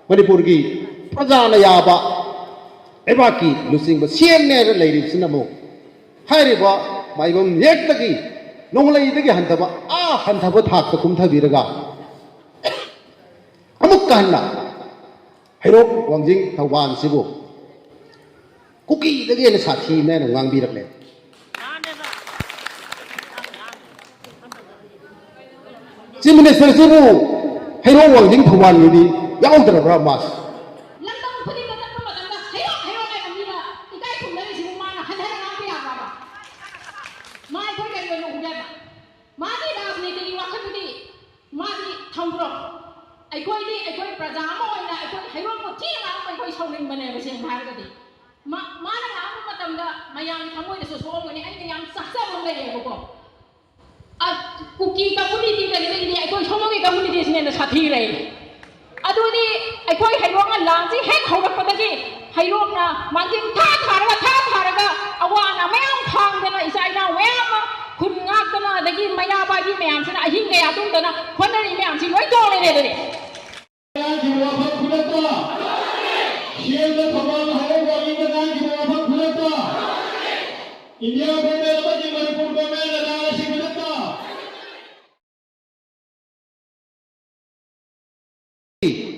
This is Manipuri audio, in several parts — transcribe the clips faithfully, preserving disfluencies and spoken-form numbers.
ꯃꯅꯤꯄꯨꯔꯒꯤ ꯄ꯭ꯔꯖꯥꯅ ꯌꯥꯕ ꯂꯩꯕꯥꯛꯀꯤ ꯂꯨꯆꯤꯡꯕ ꯁꯤ ꯑꯦꯝꯅꯦꯅ ꯂꯩꯔꯤꯕꯁꯤꯅ ꯑꯃꯨꯛ ꯍꯥꯏꯔꯤꯕ ꯃꯥꯏꯕꯝ ꯌꯦꯛꯇꯒꯤ ꯅꯣꯡꯂꯩꯗꯒꯤ ꯍꯟꯊꯕ ꯑꯥ ꯍꯟꯊꯕ ꯊꯥꯛꯇ ꯀꯨꯝꯊꯕꯤꯔꯒ ꯑꯃꯨꯛꯀ ꯍꯟꯅ ꯍꯩꯔꯣꯛ ꯋꯥꯡꯖꯤꯡ ꯊꯧꯕꯥꯜꯁꯤꯕꯨ ꯀꯨꯀꯤꯗꯒꯤ ꯍꯦꯟꯅ ꯁꯥꯊꯤꯅ ꯍꯦꯟꯅ ꯉꯥꯡꯕꯤꯔꯛꯂꯦ꯫ ꯆꯤꯐ ꯃꯤꯅꯤꯁꯇꯔꯁꯤꯕꯨ ꯍꯩꯔꯣꯛ ꯋꯥꯡꯖꯤꯡ ꯊꯧꯕꯥꯜꯒꯤꯗꯤ ꯌꯥꯎꯗ꯭ꯔꯕ꯭ꯔꯥ ꯃꯥꯁꯦ? ꯂꯝꯗꯝ ꯈꯨꯗꯤꯡꯗ ꯆꯠꯄ ꯃꯇꯝꯗ ꯍꯩꯔꯣꯛ ꯍꯩꯔꯣꯛ ꯍꯥꯏꯅ ꯃꯤꯅ ꯏꯀꯥꯏ ꯈꯨꯝꯅꯔꯤꯁꯤꯕꯨ ꯃꯥꯅ ꯍꯟꯊꯅ ꯉꯥꯡꯕ ꯌꯥꯕ꯭ꯔꯕ? ꯃꯥ ꯑꯩꯈꯣꯏ ꯀꯔꯤ ꯑꯣꯏꯅ ꯎꯒꯦꯕ? ꯃꯥꯒꯤ ꯔꯥꯖꯅꯤꯇꯤꯒꯤ ꯋꯥꯈꯜꯗꯨꯗꯤ ꯃꯥꯗꯤ ꯊꯝꯈ꯭ꯔꯣ꯫ ꯑꯩꯈꯣꯏꯗꯤ ꯑꯩꯈꯣꯏ ꯄ꯭ꯔꯖꯥ ꯑꯃ ꯑꯣꯏꯅ ꯑꯩꯈꯣꯏ ꯍꯩꯔꯣꯛꯄꯨ ꯊꯤꯅ ꯉꯥꯡꯕ ꯑꯩꯈꯣꯏ ꯁꯥꯎꯅꯤꯡꯕꯅꯦꯕ, ꯁꯦꯡꯅ ꯍꯥꯏꯔꯒꯗꯤ꯫ ꯃꯥ-, ꯃꯥꯅ ꯉꯥꯡꯕ ꯃꯇꯝꯗ ꯃꯌꯥꯝꯒꯤ ꯊꯃꯣꯏꯗꯁꯨ ꯁꯣꯛꯑꯝꯒꯅꯤ꯫ ꯑꯩꯅ ꯌꯥꯝ ꯆꯥꯛꯆꯕ ꯑꯃ ꯂꯩꯌꯦꯕꯀꯣ꯫ ꯑ, ꯀꯨꯀꯤ ꯀꯝꯃꯨꯅꯤꯇꯤ ꯀꯔꯤꯗꯒꯤꯗꯤ ꯑꯩꯈꯣꯏ ꯁꯣꯝꯂꯣꯝꯒꯤ ꯀꯝꯃꯨꯅꯤꯇꯤꯁꯤꯅ ꯍꯦꯟꯅ ꯁꯥꯊꯤꯔꯦ꯫ ꯑꯗꯨꯗꯤ ꯑꯩꯈꯣꯏ ꯍꯩꯔꯣꯛꯅ ꯂꯥꯟꯁꯤ ꯍꯦꯛ ꯍꯧꯔꯛꯄꯗꯒꯤ ꯍꯩꯔꯣꯛꯅ ꯃꯥꯡꯖꯤꯟ ꯊꯥ ꯊꯥꯔꯒ, ꯊꯥ ꯊꯥꯔꯒ, ꯑꯋꯥ ꯑꯅꯥ ꯃꯌꯥꯝ ꯈꯥꯡꯗꯅ, ꯏꯆꯥ ꯏꯅꯥꯎ ꯃꯌꯥꯝ ꯑꯃ ꯈꯨꯟ ꯉꯥꯛꯇꯅ, ꯑꯗꯒꯤ ꯃꯩꯔꯥ ꯄꯥꯏꯕꯤ ꯃꯌꯥꯝꯁꯤꯅ ꯑꯍꯤꯡ ꯀꯌꯥ ꯇꯨꯝꯗꯅ ꯍꯣꯠꯅꯔꯤ ꯃꯌꯥꯝꯁꯤ ꯂꯣꯏ ꯇꯣꯛꯂꯦꯅꯦ ꯑꯗꯨꯗꯤ꯫ ꯉꯥꯡꯈꯤꯕ ꯋꯥꯐꯝ ꯈꯨꯗꯛꯇ, ꯁꯤ ꯑꯦꯝꯅ ꯊꯧꯕꯥꯜ ꯍꯥꯏꯕ ꯋꯥꯔꯤꯗ ꯉꯥꯡꯈꯤꯕ ꯋꯥꯐꯝ ꯈꯨꯗꯛꯇ, ꯏꯟꯗꯤꯌꯥ ꯒꯣꯔꯃꯦꯟ ꯑꯃꯗꯤ ꯃꯅꯤꯄꯨꯔ ꯒꯣꯔꯃꯦꯟꯅ ꯂꯥꯟ ꯑꯁꯤ ꯈꯨꯗꯛꯇ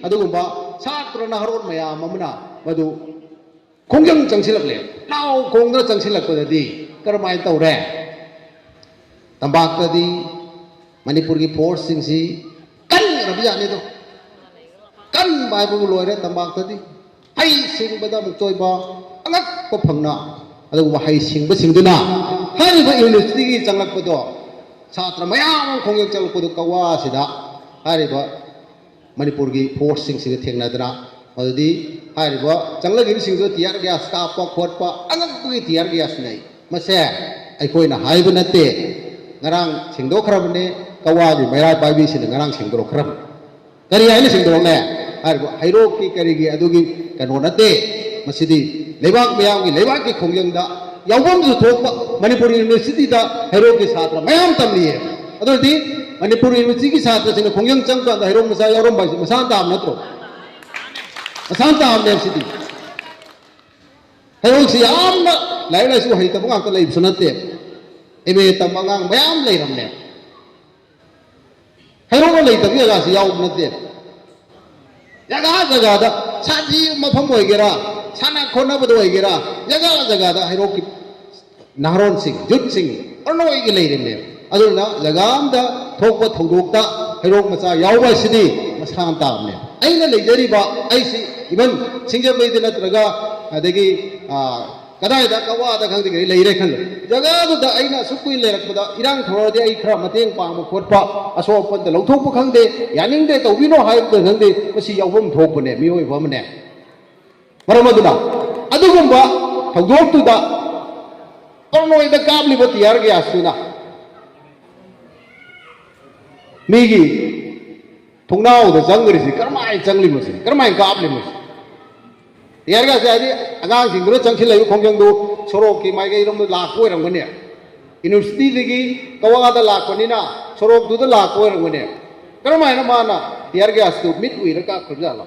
ꯑꯗꯨꯒꯨꯝꯕ ꯁꯥꯇ꯭ꯔ ꯅꯍꯥꯔꯣꯜ ꯃꯌꯥꯝ ꯑꯃꯅ ꯃꯗꯨ ꯈꯣꯡꯖꯪ ꯆꯪꯁꯤꯜꯂꯛꯂꯦ꯫ ꯂꯥꯎ ꯈꯣꯡꯗꯅ ꯆꯪꯁꯤꯜꯂꯛꯄꯗꯗꯤ ꯀꯔꯝꯍꯥꯏꯅ ꯇꯧꯔꯦ? ꯇꯝꯄꯥꯛꯇꯗꯤ ꯃꯅꯤꯄꯨꯔꯒꯤ ꯐꯣꯔꯁꯁꯤꯡꯁꯤ ꯀꯟꯈ꯭ꯔꯕ ꯖꯥꯠꯅꯤꯗꯣ꯫ ꯀꯟꯕ ꯍꯥꯏꯕꯕꯨ ꯂꯣꯏꯔꯦ ꯇꯝꯄꯥꯛꯇꯗꯤ꯫ ꯍꯩ ꯁꯤꯡꯕꯗ ꯑꯃꯨꯛꯇ ꯑꯣꯏꯕ ꯑꯉꯛꯄ ꯐꯪꯅ ꯑꯗꯨꯒꯨꯝꯕ ꯍꯩ ꯁꯤꯡꯕꯁꯤꯡꯗꯨꯅ ꯍꯥꯏꯔꯤꯕ ꯌꯨꯅꯤꯚꯔꯁꯤꯇꯤꯒꯤ ꯆꯪꯂꯛꯄꯗꯣ, ꯁꯥꯇ꯭ꯔ ꯃꯌꯥꯝ ꯑꯃ ꯈꯣꯡꯖꯪ ꯆꯪꯂꯛꯄꯗꯣ ꯀꯋꯥꯁꯤꯗ ꯍꯥꯏꯔꯤꯕ ꯃꯅꯤꯄꯨꯔꯒꯤ ꯐꯣꯔꯁꯁꯤꯡꯁꯤꯒ ꯊꯦꯡꯅꯗꯅ, ꯃꯗꯨꯗꯤ ꯍꯥꯏꯔꯤꯕ ꯆꯪꯂꯛꯂꯤꯕꯁꯤꯡꯗꯨ ꯇꯤꯌꯥꯔ ꯒ꯭ꯌꯥꯁ ꯀꯥꯞꯄ ꯈꯣꯠꯄ ꯑꯉꯛꯄꯒꯤ ꯇꯤꯌꯥꯔ ꯒ꯭ꯌꯥꯁ ꯁꯤꯖꯤꯟꯅꯩ꯫ ꯃꯁꯦ ꯑꯩꯈꯣꯏꯅ ꯍꯥꯏꯕ ꯅꯠꯇꯦ, ꯉꯔꯥꯡ ꯁꯦꯡꯗꯣꯛꯈ꯭ꯔꯕꯅꯦ, ꯀꯋꯥꯒꯤ ꯃꯩꯔꯥ ꯄꯥꯏꯕꯤꯁꯤꯅ ꯉꯔꯥꯡ ꯁꯦꯡꯗꯣꯔꯛꯈ꯭ꯔꯕꯅꯤ꯫ ꯀꯔꯤ ꯍꯥꯏꯅ ꯁꯦꯡꯗꯣꯔꯛꯂꯦ? ꯍꯥꯏꯔꯤꯕ ꯍꯩꯔꯣꯛꯀꯤ ꯀꯔꯤꯒꯤ ꯑꯗꯨꯒꯤ ꯀꯩꯅꯣ ꯅꯠꯇꯦ꯫ ꯃꯁꯤꯗꯤ ꯂꯩꯕꯥꯛ ꯃꯌꯥꯝꯒꯤ ꯂꯩꯕꯥꯛꯀꯤ ꯈꯣꯡꯖꯪꯗ ꯌꯥꯎꯐꯝꯁꯨ ꯊꯣꯛꯄ ꯃꯅꯤꯄꯨꯔ ꯌꯨꯅꯤꯚꯔꯁꯤꯇꯤꯗ ꯍꯩꯔꯣꯛꯀꯤ ꯁꯥꯇ꯭ꯔ ꯃꯌꯥꯝ ꯇꯝꯂꯤꯌꯦ꯫ ꯑꯗꯨ ꯑꯣꯏꯔꯗꯤ ꯃꯅꯤꯄꯨꯔ ꯌꯨꯅꯤꯚꯔꯁꯤꯇꯤꯒꯤ ꯁꯥꯇ꯭ꯔꯁꯤꯡꯅ ꯈꯣꯡꯖꯪ ꯆꯪꯕ ꯀꯥꯟꯗ ꯍꯩꯔꯣꯛ ꯃꯆꯥ ꯌꯥꯎꯔꯝꯕ ꯍꯥꯏꯁꯦ ꯃꯁꯥꯅ ꯇꯥꯕ ꯅꯠꯇ꯭ꯔꯣ? ꯃꯁꯥꯅ ꯇꯥꯕꯅꯦꯕ ꯁꯤꯗꯤ꯫ ꯍꯩꯔꯣꯛꯁꯤ ꯌꯥꯝꯅ ꯂꯥꯏꯔꯤꯛ ꯂꯥꯏꯁꯨ ꯍꯩꯇꯕ ꯉꯥꯛꯇ ꯂꯩꯕꯁꯨ ꯅꯠꯇꯦ, ꯑꯦꯝ ꯑꯦ ꯇꯝꯕ ꯑꯉꯥꯡ ꯃꯌꯥꯝ ꯂꯩꯔꯝꯃꯦ꯫ ꯍꯩꯔꯣꯛꯅ ꯂꯩꯇꯕ ꯖꯒꯥꯁꯤ ꯌꯥꯎꯕ ꯅꯠꯇꯦ꯫ ꯖꯒꯥ ꯖꯒꯥꯗ ꯁꯥꯟꯇꯤ ꯃꯐꯝ ꯑꯣꯏꯒꯦꯔꯥ, ꯁꯥꯟꯅ ꯈꯣꯠꯅꯕꯗ ꯑꯣꯏꯒꯦꯔꯥ, ꯖꯒꯥ ꯖꯒꯥꯗ ꯍꯩꯔꯣꯛꯀꯤ ꯅꯍꯥꯔꯣꯟꯁꯤꯡ, ꯌꯨꯠꯁꯤꯡ ꯂꯣꯏꯅ ꯂꯩꯔꯤꯕꯅꯦꯕ꯫ ꯑꯗꯨꯅ ꯖꯒꯥ ꯑꯝꯗ ꯊꯣꯛꯄ ꯊꯧꯗꯣꯛꯇ ꯍꯩꯔꯣꯛ ꯃꯆꯥ ꯌꯥꯎꯕ ꯍꯥꯏꯁꯤꯗꯤ ꯃꯁꯥꯅ ꯇꯥꯕꯅꯦꯕ꯫ ꯑꯩꯅ ꯂꯩꯖꯔꯤꯕ, ꯑꯩꯁꯤ ꯏꯚꯟ ꯁꯤꯡꯖꯃꯩꯗ ꯅꯠꯇ꯭ꯔꯒ ꯑꯗꯒꯤ, ꯑꯥ, ꯀꯗꯥꯏꯗ, ꯀꯋꯥꯗ ꯈꯪꯗꯦ, ꯀꯔꯤ ꯂꯩꯔꯦ ꯈꯜꯂꯣ, ꯖꯒꯥꯗꯨꯗ ꯑꯩꯅ ꯑꯁꯨꯛ ꯀꯨꯏꯅ ꯂꯩꯔꯛꯄꯗ ꯏꯔꯥꯡ ꯊꯧꯔꯗꯤ ꯑꯩ ꯈꯔ ꯃꯇꯦꯡ ꯄꯥꯡꯕ ꯈꯣꯠꯄ, ꯑꯁꯣꯛ ꯑꯄꯟꯗ ꯂꯧꯊꯣꯛꯄ ꯈꯪꯗꯦ, ꯌꯥꯅꯤꯡꯗꯦ ꯇꯧꯕꯤꯅꯣ ꯍꯥꯏꯕꯗ ꯈꯪꯗꯦ, ꯃꯁꯤ ꯌꯥꯎꯐꯝ ꯊꯣꯛꯄꯅꯦ ꯃꯤꯑꯣꯏꯕ ꯑꯃꯅꯦ꯫ ꯃꯔꯝ ꯑꯗꯨꯅ ꯑꯗꯨꯒꯨꯝꯕ ꯊꯧꯗꯣꯛꯇꯨꯗ ꯄꯔꯅꯣꯏꯗ ꯀꯥꯞꯂꯤꯕ ꯇꯤꯌꯥꯔ ꯒ꯭ꯌꯥꯁꯇꯨꯅ ꯃꯤꯒꯤ ꯊꯣꯡꯅꯥꯎꯗ ꯆꯪꯈ꯭ꯔꯤꯁꯤ ꯀꯔꯝꯍꯥꯏꯅ ꯆꯪꯂꯤꯃꯣ ꯁꯤꯅꯤ, ꯀꯔꯝꯍꯥꯏꯅ ꯀꯥꯞꯂꯤꯃꯣ ꯁꯤꯅꯤ? ꯇꯤꯌꯥꯔ ꯒ꯭ꯌꯥꯁꯁꯦ ꯍꯥꯏꯗꯤ ꯑꯉꯥꯡꯁꯤꯡꯗꯨꯅ ꯆꯪꯁꯤꯜꯂꯛꯏꯕ ꯈꯣꯡꯖꯪꯗꯨ ꯁꯣꯔꯣꯛꯀꯤ ꯃꯥꯏꯀꯩꯔꯣꯝꯗ ꯂꯥꯛꯄ ꯑꯣꯏꯔꯝꯒꯅꯤ꯫ ꯌꯨꯅꯤꯚꯔꯁꯤꯇꯤꯗꯒꯤ ꯀꯋꯥꯗ ꯂꯥꯛꯄꯅꯤꯅ ꯁꯣꯔꯣꯛꯇꯨꯗ ꯂꯥꯛꯄ ꯑꯣꯏꯔꯝꯒꯅꯤ꯫ ꯀꯔꯝꯍꯥꯏꯅ ꯃꯥꯅ ꯇꯤꯌꯥꯔ ꯒ꯭ꯌꯥꯁꯇꯨ ꯃꯤꯠ ꯎꯏꯔ ꯀꯥꯞꯈ꯭ꯔꯖꯥꯠꯂꯣ?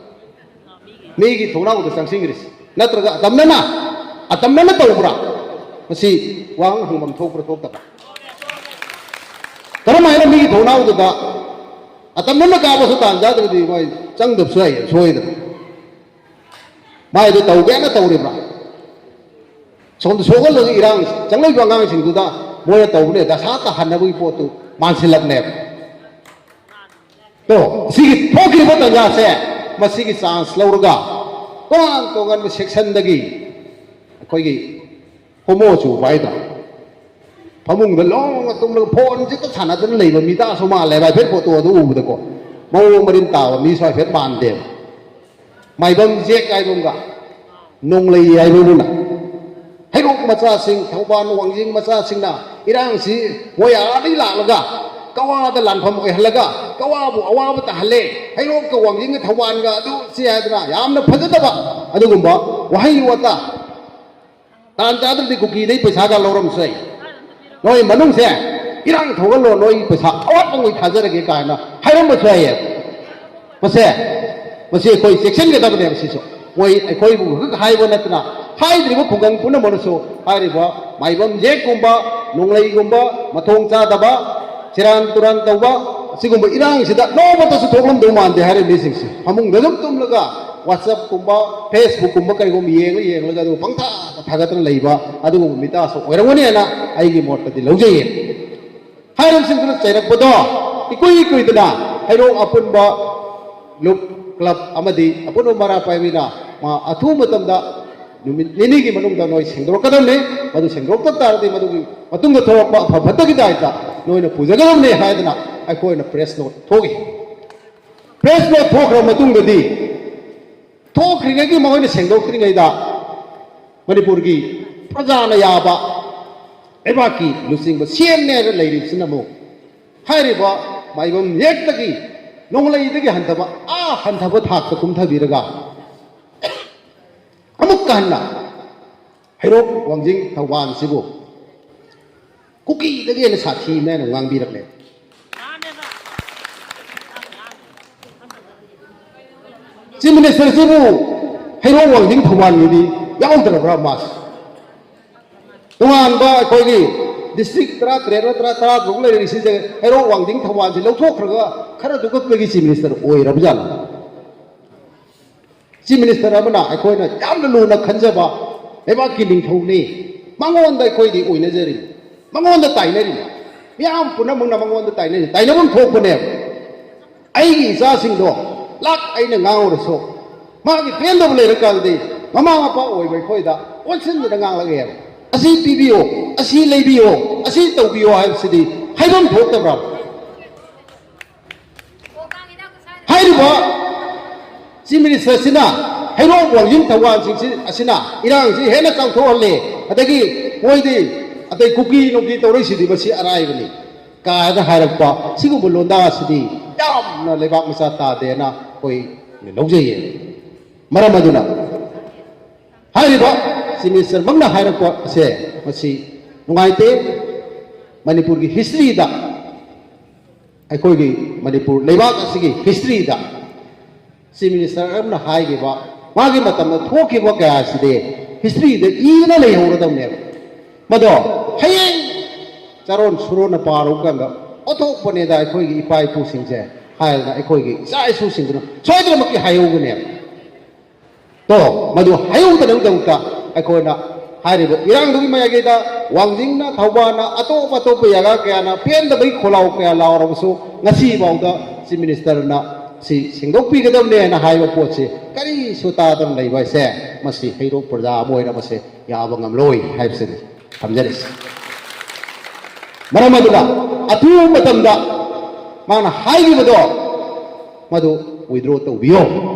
ꯃꯤꯒꯤ ꯊꯣꯡꯅꯥꯎꯗ ꯆꯪꯁꯤꯟꯈ꯭ꯔꯤꯁꯤ ꯅꯠꯇ꯭ꯔꯒ ꯑꯇꯝꯅꯅ, ꯑꯇꯝꯅꯅ ꯇꯧꯕ꯭ꯔꯥ? ꯃꯁꯤ ꯋꯥꯍꯪ ꯍꯪꯐꯝ ꯊꯣꯛꯄ꯭ꯔꯥ ꯊꯣꯛꯇꯕ꯭ꯔꯥ? ꯀꯔꯝꯍꯥꯏꯅ ꯃꯤꯒꯤ ꯊꯣꯡꯅꯥꯎꯗꯨꯗ ꯑꯇꯝꯅꯅ ꯀꯥꯞꯄꯁꯨ ꯇꯥꯟ ꯆꯥꯗ꯭ꯔꯗꯤ ꯃꯣꯏ ꯆꯪꯗꯕꯁꯨ ꯌꯥꯏ ꯁꯣꯏꯗꯅ꯫ ꯃꯥꯏꯗꯨ ꯇꯧꯒꯦꯅ ꯇꯧꯔꯤꯕ꯭ꯔꯥ? ꯁꯣꯝꯗ ꯁꯣꯛꯍꯜꯂꯒ ꯏꯔꯥꯡ ꯆꯪꯂꯛꯏꯕ ꯑꯉꯥꯡꯁꯤꯡꯗꯨꯗ ꯃꯣꯏꯅ ꯇꯧꯕꯅꯦ, ꯗꯁꯥ ꯇꯥꯍꯟꯅꯕꯒꯤ ꯄꯣꯠꯇꯨ ꯃꯥꯟꯁꯤꯜꯂꯛꯅꯦꯕ꯫ ꯇꯣ, ꯁꯤꯒꯤ ꯊꯣꯛꯈꯤꯕ ꯇꯥꯟꯖꯥꯁꯦ, ꯃꯁꯤꯒꯤ ꯆꯥꯟꯁ ꯂꯧꯔꯒ ꯇꯣꯉꯥꯟ ꯇꯣꯉꯥꯟꯕ ꯁꯦꯛꯁꯟꯗꯒꯤ ꯑꯩꯈꯣꯏꯒꯤ ꯍꯣꯃꯣ ꯆꯨꯕ ꯍꯥꯏꯗꯣ, ꯐꯃꯨꯡꯗ ꯂꯣꯡꯅ ꯇꯨꯝꯂꯒ ꯐꯣꯟꯁꯤꯇ ꯁꯥꯟꯅꯗꯅ ꯂꯩꯕ ꯃꯤꯗꯥꯁꯨ ꯃꯥꯜꯂꯦꯕ ꯍꯥꯏꯐꯦꯠ ꯐꯣꯇꯣ ꯑꯗꯨ ꯎꯕꯗꯀꯣ꯫ ꯃꯑꯣꯡ ꯃꯔꯤꯟ ꯇꯥꯕ ꯃꯤꯁꯨ ꯍꯥꯏꯐꯦꯠ ꯃꯥꯟꯗꯦꯕ꯫ ꯃꯥꯏꯕꯝ ꯖꯦꯛ ꯍꯥꯏꯕ ꯑꯃꯒ ꯅꯣꯡꯂꯩ ꯍꯥꯏꯕ ꯑꯃꯅ ꯍꯩꯔꯣꯛ ꯃꯆꯥꯁꯤꯡ, ꯊꯧꯕꯥꯜ ꯋꯥꯡꯖꯤꯡ ꯃꯆꯥꯁꯤꯡꯅ ꯏꯔꯥꯡꯁꯤ ꯃꯣꯏ ꯑꯥꯗꯒꯤ ꯂꯥꯛꯂꯒ ꯀꯋꯥꯗ ꯂꯥꯟꯐꯝ ꯑꯣꯏꯍꯜꯂꯒ ꯀꯋꯥꯕꯨ ꯑꯋꯥꯕ ꯇꯥꯍꯜꯂꯦ, ꯍꯩꯔꯣꯛꯀ ꯋꯥꯡꯖꯤꯡꯒ ꯊꯧꯕꯥꯜꯒ ꯑꯗꯨ ꯁꯤ ꯍꯥꯏꯗꯅ ꯌꯥꯝꯅ ꯐꯖꯗꯕ ꯑꯗꯨꯒꯨꯝꯕ ꯋꯥꯍꯩ ꯋꯥꯇꯥ꯫ ꯇꯥꯟ ꯆꯥꯗ꯭ꯔꯗꯤ ꯀꯨꯀꯤꯗꯩ ꯄꯩꯁꯥꯒ ꯂꯧꯔꯝꯁꯨ ꯌꯥꯏ꯫ ꯅꯣꯏ ꯃꯅꯨꯡꯁꯦ ꯏꯔꯥꯡ ꯊꯣꯛꯍꯜꯂꯣ, ꯅꯣꯏ ꯄꯩꯁꯥ ꯑꯋꯥꯠꯄ ꯉꯣꯏ ꯊꯥꯖꯔꯒꯦ ꯀꯥꯏꯅ ꯍꯥꯏꯔꯝꯕꯁꯨ ꯌꯥꯏꯌꯦ꯫ ꯃꯁꯦ ꯃꯁꯤ ꯑꯩꯈꯣꯏ ꯆꯦꯛꯁꯤꯟꯒꯗꯕꯅꯦꯕ꯫ ꯁꯤꯁꯨ ꯃꯣꯏ ꯑꯩꯈꯣꯏꯕꯨ ꯈꯛ ꯍꯥꯏꯕ ꯅꯠꯇꯅ, ꯍꯥꯏꯗ꯭ꯔꯤꯕ ꯈꯨꯡꯒꯪ ꯄꯨꯝꯅꯃꯛꯅꯁꯨ ꯍꯥꯏꯔꯤꯕ ꯃꯥꯏꯕꯝ ꯌꯦꯛꯀꯨꯝꯕ, ꯅꯣꯡꯂꯩꯒꯨꯝꯕ, ꯃꯊꯣꯡ ꯆꯥꯗꯕ, ꯁꯦꯔꯥꯟ ꯇꯨꯔꯥꯟ ꯇꯧꯕ, ꯑꯁꯤꯒꯨꯝꯕ ꯏꯔꯥꯡꯁꯤꯗ ꯅꯣꯡꯃꯇꯁꯨ ꯊꯣꯛꯂꯝꯗꯧ ꯃꯥꯟꯗꯦ ꯍꯥꯏꯔꯤꯕ ꯃꯤꯁꯤꯡꯁꯦ꯫ ꯐꯃꯨꯡꯗ ꯑꯗꯨꯝ ꯇꯨꯝꯂꯒ WhatsApp ꯀꯨꯝꯕ, Facebook ꯀꯨꯝꯕ ꯀꯩꯒꯨꯝꯕ ꯌꯦꯡꯉ ꯌꯦꯡꯂꯒ ꯑꯗꯨ ꯄꯪꯊꯥꯗ ꯊꯥꯒꯠꯇꯅ ꯂꯩꯕ ꯑꯗꯨꯒꯨꯝꯕ ꯃꯤꯇꯥꯁꯨ ꯑꯣꯏꯔꯝꯒꯅꯤ ꯍꯥꯏꯅ ꯑꯩꯒꯤ ꯃꯣꯠꯇꯗꯤ ꯂꯧꯖꯩꯌꯦ꯫ ꯍꯥꯏꯔꯤꯕꯁꯤꯡꯗꯨꯅ ꯆꯩꯔꯛꯄꯗꯣ ꯏꯀꯨꯏ ꯀꯨꯏꯗꯅ ꯍꯩꯔꯣꯛ ꯑꯄꯨꯟꯕ ꯂꯨꯞ ꯀ꯭ꯂꯕ ꯑꯃꯗꯤ ꯑꯄꯨꯟꯕ ꯃꯔꯥ ꯄꯥꯏꯕꯤꯅ ꯃꯥ ꯑꯊꯨꯕ ꯃꯇꯝꯗ ꯅꯨꯃꯤꯠ ꯅꯤꯅꯤꯒꯤ ꯃꯅꯨꯡꯗ ꯅꯣꯏ ꯁꯦꯡꯗꯣꯔꯛꯀꯗꯕꯅꯤ꯫ ꯃꯗꯨ ꯁꯦꯡꯗꯣꯔꯛꯇ ꯇꯥꯔꯗꯤ ꯃꯗꯨꯒꯤ ꯃꯇꯨꯡꯗ ꯊꯣꯛꯂꯛꯄ ꯑꯐ ꯐꯠꯇꯒꯤ ꯗꯥꯏꯇ ꯅꯣꯏꯅ ꯄꯨꯖꯒꯗꯕꯅꯤ ꯍꯥꯏꯗꯅ ꯑꯩꯈꯣꯏꯅ ꯄ꯭ꯔꯦꯁ ꯅꯣꯠ ꯊꯣꯛꯏ꯫ ꯄ꯭ꯔꯦꯁ ꯅꯣꯠ ꯊꯣꯛꯈ꯭ꯔꯕ ꯃꯇꯨꯡꯗꯗꯤ, ꯊꯣꯛꯈ꯭ꯔꯤꯉꯩꯒꯤ ꯃꯈꯣꯏꯅ ꯁꯦꯡꯗꯣꯛꯇ꯭ꯔꯤꯉꯩꯗ ꯃꯅꯤꯄꯨꯔꯒꯤ ꯄ꯭ꯔꯖꯥꯅ ꯌꯥꯕ ꯂꯩꯕꯥꯛꯀꯤ ꯂꯨꯆꯤꯡꯕ ꯁꯤ ꯑꯦꯝꯅꯦ ꯍꯥꯏꯅ ꯂꯩꯔꯤꯕꯁꯤꯅ ꯑꯃꯨꯛ ꯍꯥꯏꯔꯤꯕ ꯃꯥꯏꯕꯝ ꯌꯦꯛꯇꯒꯤ ꯅꯣꯡꯂꯩꯗꯒꯤ ꯍꯟꯊꯕ, ꯑꯥ ꯍꯟꯊꯕ ꯊꯥꯛꯇ ꯀꯨꯝꯊꯕꯤꯔꯒ ꯑꯃꯨꯛꯀ ꯍꯟꯅ ꯍꯩꯔꯣꯛ ꯋꯥꯡꯖꯤꯡ ꯊꯧꯕꯥꯜꯁꯤꯕꯨ ꯀꯨꯀꯤꯗꯒꯤ ꯍꯦꯟꯅ ꯁꯥꯊꯤꯕꯅꯦ ꯍꯥꯏꯅ ꯉꯥꯡꯕꯤꯔꯛꯂꯦ꯫ ꯆꯤꯐ ꯃꯤꯅꯤꯁꯇꯔꯁꯤꯕꯨ ꯍꯩꯔꯣꯛ ꯋꯥꯡꯖꯤꯡ ꯊꯧꯕꯥꯜꯒꯤꯗꯤ ꯌꯥꯎꯗ꯭ꯔꯕ꯭ꯔꯥ ꯃꯥꯁꯦ? ꯇꯣꯉꯥꯟꯕ ꯑꯩꯈꯣꯏꯒꯤ ꯗꯤꯁꯇ꯭ꯔꯤꯛ ꯇꯔꯥ ꯇꯔꯦꯠꯂ ꯇꯔꯥ ꯇꯔꯥ ꯇꯔꯨꯛ ꯂꯩꯔꯤꯁꯤꯗ ꯍꯩꯔꯣꯛ ꯋꯥꯡꯖꯤꯡ ꯊꯧꯕꯥꯜꯁꯤ ꯂꯧꯊꯣꯛꯈ꯭ꯔꯒ ꯈꯔꯗꯨ ꯈꯛꯇꯒꯤ ꯆꯤꯐ ꯃꯤꯅꯤꯁꯇꯔ ꯑꯣꯏꯔꯕꯖꯥꯠꯂꯣ? ꯆꯤꯐ ꯃꯤꯅꯤꯁꯇꯔ ꯑꯃꯅ ꯑꯩꯈꯣꯏꯅ ꯌꯥꯝꯅ ꯂꯨꯅ ꯈꯟꯖꯕ ꯂꯩꯕꯥꯛꯀꯤ ꯅꯤꯡꯊꯧꯅꯤ꯫ ꯃꯉꯣꯟꯗ ꯑꯩꯈꯣꯏꯗꯤ ꯑꯣꯏꯅꯖꯔꯤ, ꯃꯉꯣꯟꯗ ꯇꯥꯏꯅꯔꯤ꯫ ꯃꯤꯌꯥꯝ ꯄꯨꯝꯅꯃꯛꯅ ꯃꯉꯣꯟꯗ ꯇꯥꯏꯅꯔꯤ, ꯇꯥꯏꯅꯐꯝ ꯊꯣꯛꯄꯅꯦꯕ꯫ ꯑꯩꯒꯤ ꯏꯆꯥꯁꯤꯡꯗꯣ ꯂꯥꯛ ꯑꯩꯅ ꯉꯥꯡꯉꯨꯔꯁꯨ ꯃꯥꯒꯤ ꯄꯦꯟꯗꯕ ꯂꯩꯔꯀꯥꯟꯗꯗꯤ ꯃꯃꯥ ꯃꯄꯥ ꯑꯣꯏꯕ ꯑꯩꯈꯣꯏꯗ ꯑꯣꯟꯁꯤꯟꯗꯅ ꯉꯥꯡꯂꯛꯑꯦꯕ꯫ ꯑꯁꯤ ꯄꯤꯕꯤꯌꯣ, ꯑꯁꯤ ꯂꯩꯕꯤꯌꯣ, ꯑꯁꯤ ꯇꯧꯕꯤꯌꯣ ꯍꯥꯏꯕꯁꯤꯗꯤ ꯍꯥꯏꯐꯝ ꯊꯣꯛꯇꯕ꯭ꯔꯥ? ꯍꯥꯏꯔꯤꯕ ꯆꯤꯐ ꯃꯤꯅꯤꯁꯇꯔꯁꯤꯅ ꯍꯩꯔꯣꯛ ꯋꯥꯡꯖꯤꯡ ꯊꯧꯕꯥꯜꯁꯤꯡꯁꯤ ꯑꯁꯤꯅ ꯏꯔꯥꯡꯁꯤ ꯍꯦꯟꯅ ꯆꯥꯎꯊꯣꯛꯍꯜꯂꯦ꯫ ꯑꯗꯒꯤ ꯃꯣꯏꯗꯤ ꯑꯇꯩ ꯀꯨꯀꯤ ꯅꯨꯡꯀꯤ ꯇꯧꯔꯛꯏꯁꯤꯗꯤ ꯃꯁꯤ ꯑꯔꯥꯏꯕꯅꯤ ꯀꯥꯏꯅ ꯍꯥꯏꯔꯛꯄ ꯁꯤꯒꯨꯝꯕ ꯂꯣꯟꯗꯥ ꯑꯁꯤꯗꯤ ꯌꯥꯝꯅ ꯂꯩꯕꯥꯛ ꯃꯆꯥ ꯇꯥꯗꯦꯅ ꯑꯩꯈꯣꯏ ꯂꯧꯖꯩꯌꯦ꯫ ꯃꯔꯝ ꯑꯗꯨꯅ ꯍꯥꯏꯔꯤꯕ ꯆꯤꯐ ꯃꯤꯅꯤꯁꯇꯔꯃꯛꯅ ꯍꯥꯏꯔꯛꯄ ꯑꯁꯦ ꯃꯁꯤ ꯅꯨꯡꯉꯥꯏꯇꯦ꯫ ꯃꯅꯤꯄꯨꯔꯒꯤ ꯍꯤꯁꯇ꯭ꯔꯤꯗ, ꯑꯩꯈꯣꯏꯒꯤ ꯃꯅꯤꯄꯨꯔ ꯂꯩꯕꯥꯛ ꯑꯁꯤꯒꯤ ꯍꯤꯁꯇ꯭ꯔꯤꯗ ꯆꯤꯐ ꯃꯤꯅꯤꯁꯇꯔ ꯑꯃꯅ ꯍꯥꯏꯈꯤꯕ, ꯃꯥꯒꯤ ꯃꯇꯝꯗ ꯊꯣꯛꯈꯤꯕ ꯀꯌꯥꯁꯤꯗꯤ ꯍꯤꯁꯇ꯭ꯔꯤꯗ ꯏꯗꯨꯅ ꯂꯩꯍꯧꯔꯗꯕꯅꯦꯕ꯫ ꯃꯗꯣ ꯍꯌꯦꯡ ꯆꯥꯔꯣꯟ ꯁꯨꯔꯣꯟꯅ ꯄꯥꯔꯨꯕ ꯀꯥꯟꯗ, "ꯑꯣꯟꯊꯣꯛꯄꯅꯦꯗ ꯑꯩꯈꯣꯏꯒꯤ ꯏꯄꯥ ꯏꯄꯨꯁꯤꯡꯁꯦ" ꯍꯥꯏꯗꯅ ꯑꯩꯈꯣꯏꯒꯤ ꯏꯆꯥ ꯏꯁꯨꯁꯤꯡꯗꯨꯅ ꯁꯣꯏꯗꯅꯃꯛꯀꯤ ꯍꯥꯏꯍꯧꯒꯅꯦꯕ꯫ ꯇꯣ, ꯃꯗꯨ ꯍꯥꯏꯍꯧꯗꯅꯕꯒꯤꯗꯃꯛꯇ ꯑꯩꯈꯣꯏꯅ ꯍꯥꯏꯔꯤꯕ ꯏꯔꯥꯡꯗꯨꯒꯤ ꯃꯥꯏꯀꯩꯗ ꯋꯥꯡꯖꯤꯡꯅ, ꯊꯧꯕꯥꯜꯅ, ꯑꯇꯣꯞ ꯑꯇꯣꯞꯄ ꯖꯒꯥ ꯀꯌꯥꯅ ꯄꯦꯟꯗꯕꯒꯤ ꯈꯣꯜꯂꯥꯎ ꯀꯌꯥ ꯂꯥꯎꯔꯕꯁꯨ, ꯉꯁꯤꯐꯥꯎꯗ ꯆꯤꯐ ꯃꯤꯅꯤꯁꯇꯔꯅ ꯁꯤ ꯁꯦꯡꯗꯣꯛꯄꯤꯒꯗꯕꯅꯦꯅ ꯍꯥꯏꯕ ꯄꯣꯠꯁꯤ ꯀꯔꯤꯁꯨ ꯇꯥꯗꯅ ꯂꯩꯕ ꯍꯥꯏꯁꯦ, ꯃꯁꯤ ꯍꯩꯔꯣꯛ ꯄ꯭ꯔꯖꯥ ꯑꯃ ꯑꯣꯏꯅ ꯃꯁꯤ ꯌꯥꯕ ꯉꯝꯂꯣꯏ ꯍꯥꯏꯕꯁꯤꯅꯤ ꯊꯝꯖꯔꯤꯁꯤ꯫ ꯃꯔꯝ ꯑꯗꯨꯅ ꯑꯊꯨꯕ ꯃꯇꯝꯗ ꯃꯥꯅ ꯍꯥꯏꯈꯤꯕꯗꯣ ꯃꯗꯨ ꯋꯤꯗ꯭ꯔꯣ ꯇꯧꯕꯤꯌꯣ,